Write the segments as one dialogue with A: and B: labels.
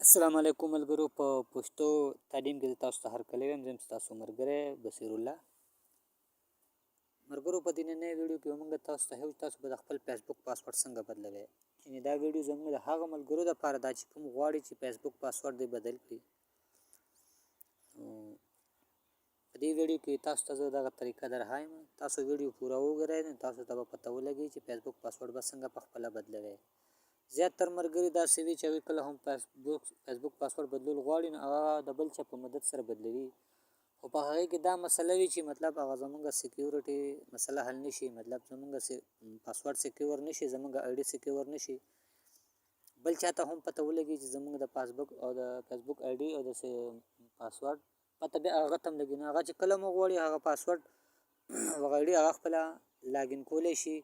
A: السلام علیکم ملګرو، په پښتو تعلیم کې تاسو ته هرکلی وایم. زه یم ستاسو ملګری بصیر الله. ملګرو، په دې نننۍ ویډیو کې موږ تاسو ته هیو تاسو به د خپل فیسبوک پاسورډ څنګه بدلوئ. یعنې دا ویډیو زموږ د هغه ملګرو دپاره ده چې کوم غواړي چې فیسبوک پاسورډ دې بدل کړي. په دې ویډیو کې تاسو ته زه دغه طریقه درښایم. تاسو ویډیو پوره وګورئ، نو تاسو ته به پته ولګي چې فیسبوک پاسورډ به څنګه په خپله بدلوئ. زیات تر ملګري داسې وي چې هغوی کله هم فیسبوک پاسورډ بدلول غواړي، نو هغه د بل چا په مدد سره بدلوي، خو په هغې کې دا مسله وي چې مطلب هغه زمونږ security مسله حل نشي، مطلب زمونږ پاسورډ secure نشي، زمونږ ID secure نشي، بل چاته هم پته ولګي چې زمونږ د پاسبوک او د فیسبوک ID او د پاسورډ پته بیا هغه ته هم لګي. نو هغه چې کله مو غواړي هغه پاسورډ هغه ID هغه خپله login کولی شي،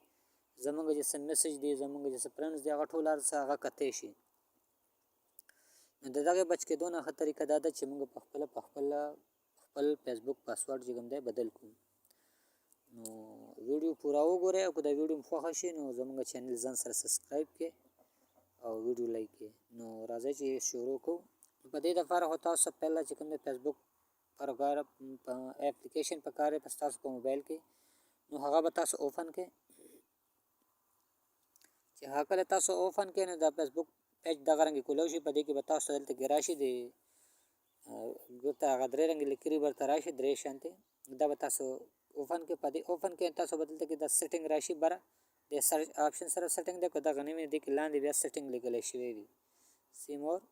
A: زمونږ چې څه message دی، زمونږ چې څه friends دی، هغه ټول هر څه هغه کتی شي. نو د دغې بچ کېدو نه ښه طریقه دا ده چې موږ په خپله په خپله خپل فیسبوک پاسورډ چې کوم دی بدل کړو. نو ویډیو پوره وګورئ، او که دا ویډیو مو خوښه شي، نو زمونږ channel ځان سره subscribe کړئ او ویډیو like کړئ. نو راځئ چې شروع کوو. په دې دپاره خو تاسو پهله چې کوم دی فیسبوک پروګرام په اپلیکیشن په کار دی په ستاسو په موبایل کې، نو هغه به تاسو open کړئ. چې هغه کله تاسو open کړئ، نو دا فیسبوک page دغه رنګ کولاو شي. په دې کې به تاسو دلته کې راشي، د ګورته هغه درې رنګ لیکلي ورته راشي، درې شانتې. دا به تاسو open کړئ. په دې open کې تاسو به دلته کې د setting راشي، بره د search option سره setting ده. که دغه نه وي، دې کې لاندې بیا setting لیکلی شوی وي، see more،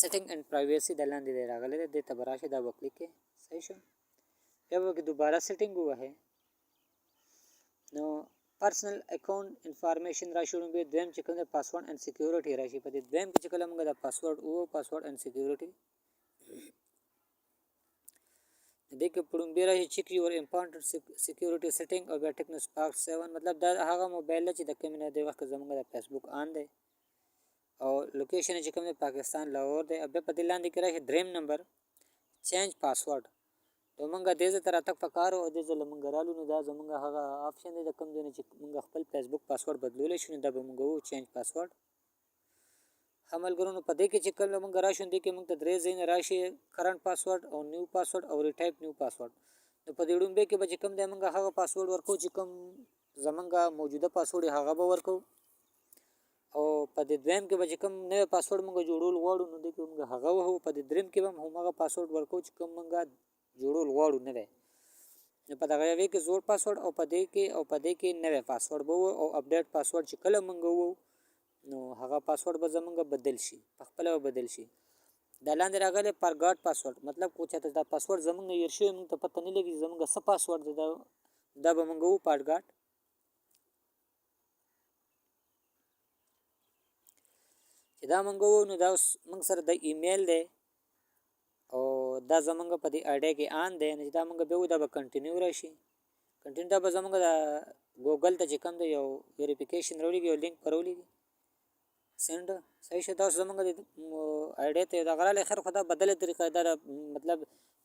A: setting and privacy د لاندې دی راغلی دی، دې ته به راشي، دا به کلیک کړئ. صحیح شو. بیا به دوباره setting ووهئ، نو personal account information راشي. لومړی دویم چې کوم دی password and security راشي. په دې دویم کې چې کله موږ د پاسورډ او password and security دې کې په لومړي راشي check your important security setting او بیا Tecno Spark 7. مطلب دا هغه موبایل چې د کوم نه دی وخت زموږ د فیسبوک on دی او location چې کوم دی پاکستان لاهور دی. او بیا په دې لاندې کې راشي دریم number change password. نو موږ دې ځای ته راتګ پکار او دې ځای له موږ رالو، نو دا زموږ هغه option دی د کوم ځای نه چې موږ خپل فیسبوک پاسورډ بدلولی شو. نو دا به موږ وو change password. ښه ملګرو، نو په دې کې چې کله موږ راشو، دې کې موږ ته درې ځایونه راشي: current password او new password او retype new password. نو په دې ړومبی کې به چې کوم دی موږ هغه پاسورډ ورکوو چې کوم زمونږ موجوده پاسورډ، هغه به ورکوو، او په دې دویم کې به چې کوم نوی پاسورډ موږ جوړول غواړو، نو دې کې موږ هغه وهو. په دې دریم کې به هم هماغه پاسورډ ورکوو چې کوم موږ جوړول غواړو نوی. نو په دغه یوې کې زوړ پاسورډ او په دې کې او په دې کې نوی پاسورډ به وو، او update password چې کله موږ وو، نو هغه پاسورډ به زمونږ بدل شي، په خپله به بدل شي. دا لاندې راغلی forgot password، مطلب کو چاته دا پاسورډ زمونږ هېر شوی، موږ ته پته نه لګي زمونږ څه پاسورډ دی، دا به موږ وو forgot. چې دا موږ وو، نو دا اوس موږ سره د ایمیل دی او دا زمونږ په دې ID کې on دی. نو چې دا موږ بیا وو، دا به continue راشي. continue، دا به زمونږ د ګوګل ته چې کوم دی یو verification راولېږي، یو لینک به راولېږي، send. صحیح شو. دا زمونږ د ID ته دغه راغلی. خیر، خو دا بدله طریقه ده، مطلب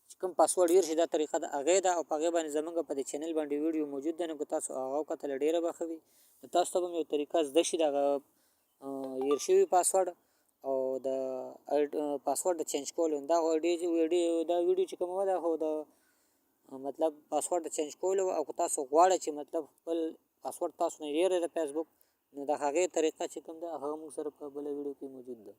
A: چې کوم پاسورډ هېر شي، دا طریقه د هغې ده، او په هغې باندې زمونږ په دې channel باندې ویډیو موجود ده. نو که تاسو هغه وکتله، ډېره به ښه وي. نو تاسو ته به هم یو طریقه زده شي دغه هېر شوي پاسورډ او د پاسورډ د change کولو. دا خو ویډیو، دا ویډیو چې کومه ده، خو د مطلب پاسورډ د change کولو، او که تاسو غواړئ چې مطلب خپل پاسورډ تاسو نه هېر دی د فیسبوک، نو د هغې طریقه چې کوم ده، هغه موږ سره په بله ویډیو کې موجود ده.